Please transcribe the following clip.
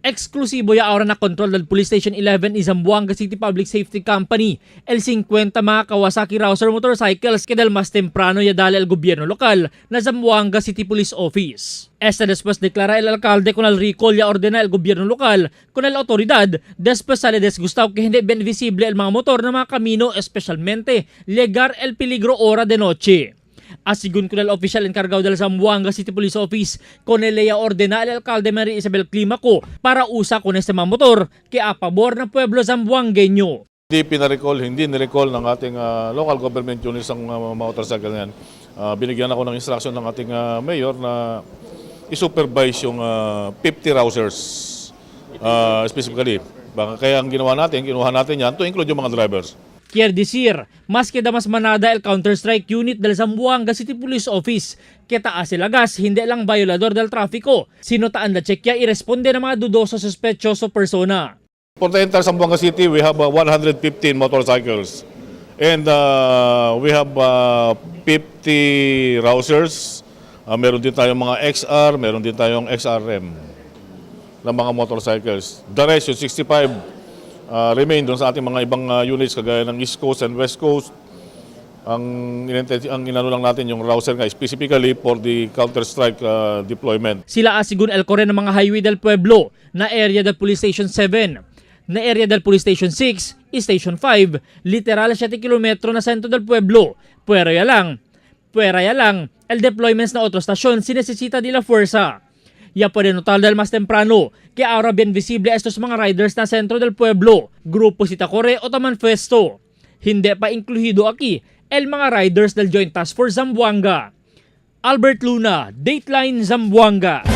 Eksklusibo ya ahora na control del Police Station 11 y Zamboanga City Public Safety Company el 50 mga Kawasaki Rouser motorcycles que del mas temprano ya dale al gobyerno lokal na Zamboanga City Police Office. Esta después declara el alcalde con el recall ya ordena el gobyerno lokal con el autoridad después sale desgustado que hindi bien visible el mga motor na mga kamino, especialmente llegar el peligro hora de noche. Asigun con el oficial encargado del Zamboanga City Police Office, con el ya ordena al alcalde Mary Isabel Climaco para usa con este mga motor que a pabor ng pueblo zamboangueño. Hindi pinarecall, hindi nirecall ng ating local government units ang motorcycle na yan. Binigyan ako ng instruction ng ating mayor na i-supervise yung 50 rousers specifically. Baka kaya ang ginawa natin, kinuha natin yan to include yung mga drivers. Quiere decir, mas queda mas manada el Counter-Strike Unit del Zamboanga City Police Office. Kita asilagas, hindi lang violador del trafiko, sino taan na checkya i-responde ng mga dudoso sospechoso persona. For the entire Zamboanga City, we have 115 motorcycles. And we have 50 rousers. Meron din tayong mga XR, meron din tayong XRM na mga motorcycles. The rest, yung 65, remain doon sa ating mga ibang units kagaya ng East Coast and West Coast. Ang inano lang natin yung rouser nga specifically for the Counter-Strike deployment. Sila asigun el corre ng mga highway del pueblo na area del Police Station 7, na area del Police Station 6, y Station 5, literal 7 kilometro na sentro del pueblo. Puwera ya lang, el deployments na otro stasyon sinesesita de la fuerza. Ya puede notar del más temprano que ahora bien visible estos mga riders na sentro del pueblo, grupo Sitacore o Tamanfesto. Hindi pa inkluhido aquí el mga riders del Joint Task Force Zamboanga. Albert Luna, Dateline Zamboanga.